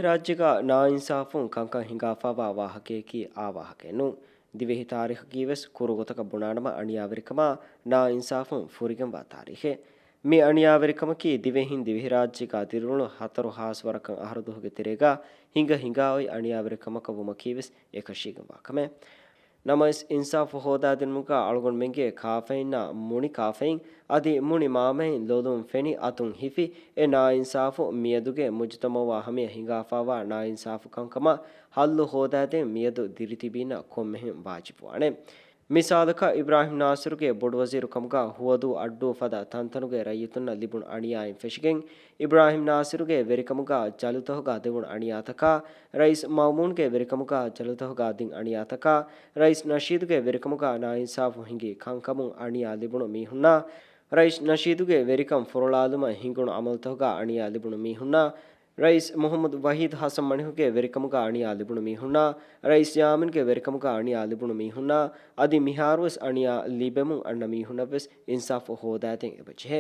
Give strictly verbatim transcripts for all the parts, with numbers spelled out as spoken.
ރާއްޖޭގަ ނާއިންސާފުން ކަންކަން ހިނގާފާވާ ވާހަކަޔަކީ އާ ވާހަކައެއް ނޫން. ދިވެހި ތާރީޚަކީވެސް ކުރު ގޮތަކަށް ބުނާނަމަ އަނިޔާވެރިކަމާ ނާއިންސާފުން ފުރިގެންވާ ތާރީޚެއް. މި އަނިޔާވެރިކަމަކީ ދިވެހިން ދިވެހިރާއްޖޭގަ ދިރިއުޅުނު ހަތަރު ހާސް ވަރަކަށް އަހަރު ދުވަހުގެ ތެރޭގަ ހިނގަ ހިނގާ އޮތް އަނިޔާވެރިކަމަކަށް ވުމަކީވެސް އެކަށީގެންވާ ކަމެއް. ނަމަވެސް، އިންސާފު ހޯދާދިނުމުގަ އަޅުގަނޑުމެންގެ ކާފައިންނާ މުނި ކާފައިން އަދި މުނި މާމައިން ލޮލުން ފެނި އަތުން ހިފި އެ ނާއިންސާފު މިއަދުގެ މުޖުތަމައުއާ ހަމަޔަށް ހިނގާފާވާ ނާއިންސާފު ކަންކަމަށް ހައްލު ހޯދާދޭން މިއަދު ދިރިތިބީންނަށް ކޮންމެހެން ވާޖިބުވާނެ. މިސާލަކަށް، އިބްރާހިމް ނާސިރުގެ ބޮޑުވަޒީރުކަމުގަ ހުވަދޫ އައްޑޫ ފަދަ ތަންތަނުގެ ރައްޔިތުންނަށް ލިބުނު އަނިޔާއިން ފެށިގެން، އިބްރާހިމް ނާސިރުގެ ވެރިކަމުގަ ޖަލުތަހުގަ ދެވުނު އަނިޔާތަކާ، ރައީސް މައުމޫންގެ ވެރިކަމުގަ ޖަލުތަހުގަ ދިން އަނިޔާތަކާ، ރައީސް ނަޝީދުގެ ވެރިކަމުގަ ނާއިންސާފު ހިނގި ކަންކަމުން އަނިޔާ ލިބުނު މީހުންނާ، ރައީސް ނަޝީދުގެ ވެރިކަން ފުރޮޅާލުމަށް ހިނގުނު އަމަލުތަކުގަ އަނިޔާ ލިބުނު މީހުންނާ، ރައީސް މުޙައްމަދު ވަޙީދު ޙަސަން މަނިކުގެ ވެރިކަމުގަ އަނިޔާ ލިބުނު މީހުންނާ، ރައީސް ޔާމީންގެ ވެރިކަމުގަ އަނިޔާ ލިބުނު މީހުންނާ، އަދި މިހާރުވެސް އަނިޔާ ލިބެމުން އަންނަ މީހުންނަށްވެސް އިންސާފު ހޯދާދޭން އެބަޖެހޭ.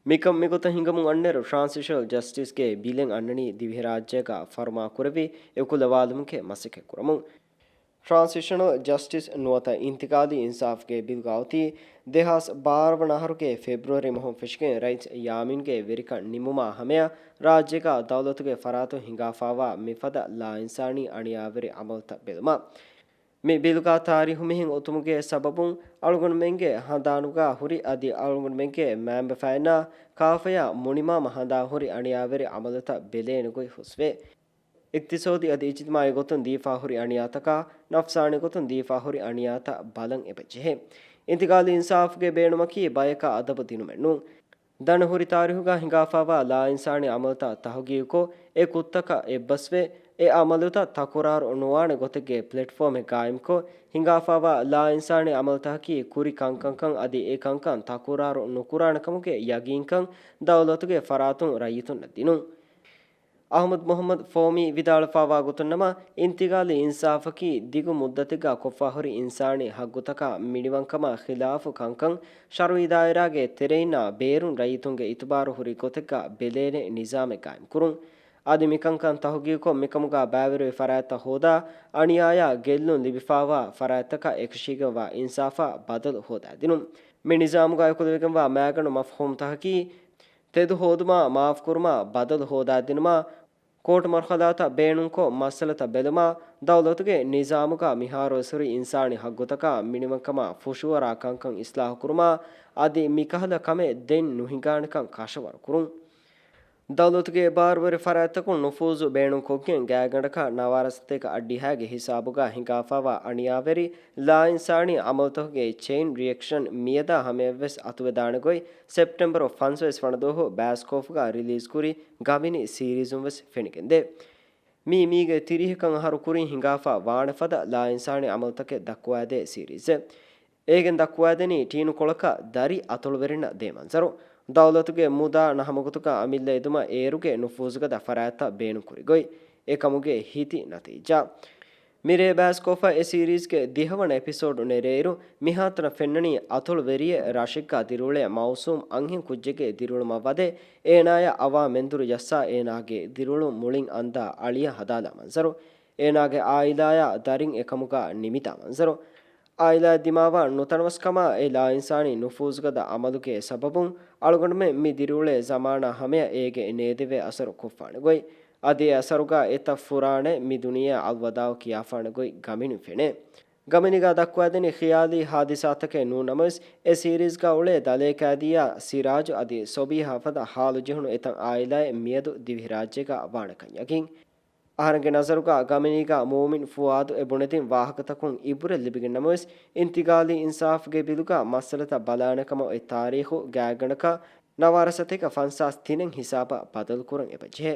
މިކަން މިގޮތަށް ހިނގަމުން އަންނައިރު، ޓްރާންސިޝަނަލް ޖަސްޓިސްގެ ބިލެއް އަންނަނީ ދިވެހިރާއްޖޭގަ ފަރުމާކުރެއްވި އެކުލަވާލުމުގެ މަސައްކަތް ކުރަމުން. ޓްރާންސިޝަނަލް ޖަސްޓިސް ނުވަތަ އިންތިގާލީ އިންސާފުގެ ބިލްގަ އޮތީ، ދެހާސް ބާރަ ވަނަ އަހަރުގެ ފެބްރުއަރީ މަހުން ފެށިގެން ރައީސް ޔާމީންގެ ވެރިކަން ނިމުމާ ހަމަޔަށް ރާއްޖޭގަ ދައުލަތުގެ ފަރާތުން ހިނގާފާވާ މިފަދަ ލާއިންސާނީ އަނިޔާވެރި އަމަލުތައް ބެލުމަށް. މި ބިލުގަ ތާރީހު މިހެން އޮތުމުގެ ސަބަބުން އަޅުގަނޑުމެންގެ ހަނދާނުގަ ހުރި އަދި އަޅުގަނޑުމެންގެ މައިންބަފައިންނާ ކާފަޔާ މުނިމާމަ ހަނދާން ހުރި އަނިޔާވެރި އަމަލުތައް ބެލޭނެ ގޮތް ހުސްވޭ. އިޤްތިޞާދީ އަދި އިޖްތިމާޢީ ގޮތުން ދީފާ ހުރި އަނިޔާތަކާ، ނަފްސާނީ ގޮތުން ދީފާ ހުރި އަނިޔާތައް ބަލަން އެބަޖެހޭ. އިންތިގާލީ އިންސާފުގެ ބޭނުމަކީ ބަޔަކަށް އަދަބު ދިނުމެއް ނޫން. ދަނޑު ހުރި ތާރީހުގަ ހިނގާފާވާ ލާއިންސާނީ އަމަލުތައް ތަހުގީގުކޮށް، އެ ކުށްތަކަށް އެއްބަސްވެ، އެ އަމަލުތައް ތަކުރާރު ނުވާނެ ގޮތެއްގެ ޕްލެޓްފޯމެއް ގާއިމްކޮށް، ހިނގާފާވާ ލާއިންސާނީ އަމަލުތަކަކީ ކުރި ކަންކަންކަން އަދި އެ ކަންކަން ތަކުރާރު ނުކުރާނެ ކަމުގެ ޔަގީންކަން ދައުލަތުގެ ފަރާތުން ރައްޔިތުންނަށް ދިނުން. އަޙްމަދު މުޙައްމަދު ފޯމީ ވިދާޅުފާވާ ގޮތުންނަމަ، އިންތިގާލީ އިންސާފަކީ ދިގު މުއްދަތެއްގަ ކޮށްފާހުރި އިންސާނީ ހައްގުތަކާ މިނިވަންކަމާ ޚިލާފު ކަންކަން ޝަރުޢީ ދާއިރާގެ ތެރެއިންނާ ބޭރުން ރައްޔިތުންގެ އިތުބާރު ހުރި ގޮތެއްގަ ބެލޭނެ ނިޒާމެއް ގާއިމްކުރުން. އަދި މިކަންކަން ތަހުގީގުކޮށް، މިކަމުގަ ބައިވެރިވި ފަރާތްތައް ހޯދާ، އަނިޔާޔާ ގެއްލުން ލިބިފާވާ ފަރާތްތަކަށް އެކަށީގެންވާ އިންސާފާ ބަދަލު ހޯދާދިނުން. މި ނިޒާމުގަ އެކުލެވިގެންވާ މައިގަނޑު މަފްހޫމްތަކަކީ، ތެދު ހޯދުމާ، މާފުކުރުމާ، ބަދަލު ހޯދާދިނުމާ، ކޯޓު މަރުހަލާތައް ބޭނުންކޮށް، މައްސަލަތައް ބެލުމާ، ދައުލަތުގެ ނިޒާމުގަ މިހާރުވެސް ހުރި އިންސާނީ ހައްގުތަކާ މިނިވަންކަމާ ފުށުއަރާ ކަންކަން އިސްލާހުކުރުމާ، އަދި މިކަހަލަ ކަމެއް ދެން ނުހިނގާނެކަން ކަށަވަރުކުރުން. ދައުލަތުގެ ބާރުވެރި ފަރާތްތަކުން ނުފޫޒު ބޭނުންކޮށްގެން ގާތްގަނޑަކަށް ނަވާރަ ސަތޭކަ އައްޑިހައިގެ ހިސާބުގަ ހިނގާފާވާ އަނިޔާވެރި ލާއިންސާނީ އަމަލުތަކުގެ ޗެއިން ރިއެކްޝަން މިއަދާ ހަމަޔަށްވެސް އަތުވެދާނެ ގޮތް ސެޕްޓެމްބަރު ފަންސަވީސް ވަނަ ދުވަހު ބަޔަސްކޯފުގަ ރިލީޒްކުރި ގަމިނި ސީރީޒުން ވެސް ފެނިގެންދޭ. މީ މީގެ ތިރީހަކަށް އަހަރު ކުރިން ހިނގާފާ ވާނެ ފަދަ ލާއިންސާނީ އަމަލުތަކެއް ދައްކުވާދޭ ސީރީޒެއް. އޭގެން ދައްކުވާދެނީ ޓީނުކޮޅަކަށް ދަރި އަތޮޅުވެރިންނަށް ދޭ މަންޒަރު، ދައުލަތުގެ މުދާ ނަހަމަގޮތުގަ އަމިއްލަ އެދުމަށް އޭރުގެ ނުފޫޒުގަދަ ފަރާތްތައް ބޭނުންކުރި ގޮތް، އެކަމުގެ ހިތި ނަތީޖާ. މިރޭ ބަޔަސްކޯފަށް އެ ސީރީޒްގެ ދިހަވަނަ އެޕިސޯޑު ނެރޭއިރު، މިހާތަނަށް ފެންނަނީ އަތޮޅު ވެރިއެއް ރަށެއްގަ ދިރިއުޅޭ މައުސޫމް އަންހެން ކުއްޖެއްގެ ދިރިއުޅުމަށް ވަދެ، އޭނާޔަށް އަވާ މެންދުރު ޖައްސާ، އޭނާގެ ދިރިއުޅުން މުޅިން އަންދާ އަޅިޔަށް ހަދާލާ މަންޒަރު، އޭނާގެ އާއިލާޔާ ދަރިން އެކަމުގަ ނިމިދާ މަންޒަރު. އާއިލާއަށް ދިމާވާ ނުތަނަވަސްކަމާ އެ ލާއިންސާނީ ނުފޫޒުގަދަ އަމަލުގެ ސަބަބުން އަޅުގަނޑުމެން މި ދިރިއުޅޭ ޒަމާނާ ހަމަޔަށް އޭގެ ނޭދެވޭ އަސަރު ކޮށްފާނެ ގޮތް، އަދި އެ އަސަރުގަ އެތައް ފުރާނައެއް މި ދުނިޔެއަށް އަލްވަދާޢު ކިޔާފާނެ ގޮތް ގަމިނު ފެނޭ. ގަމިނީގަ ދައްކުވާދެނީ ޚިޔާލީ ހާދިސާތަކެއް ނޫން ނަމަވެސް، އެ ސީރީޒްގަ އުޅޭ ދަލޭ ކައިދީއާ ސިރާޖު އަދި ސޮބީހާ ފަދަ ހާލު ޖެހުނު އެތައް އާއިލާއެއް މިއަދު ދިވެހިރާއްޖޭގަ ވާނެކަން ޔަގީން. އަހަރެންގެ ނަޒަރުގަ ގަމިނީގަ މޫމިން ފުއާދު އެ ބުނެދިން ވާހަކަތަކުން އިބުރަތް ލިބިގެން ނަމަވެސް، އިންތިގާލީ އިންސާފުގެ ބިލުގަ މައްސަލަތައް ބަލާނެ ކަމަށް އޮތް ތާރީޚު ގާތްގަނޑަކަށް ނަވާރަ ސަތޭކަ ފަންސާސް ތިނެއް ހިސާބަށް ބަދަލުކުރަން އެބަޖެހޭ.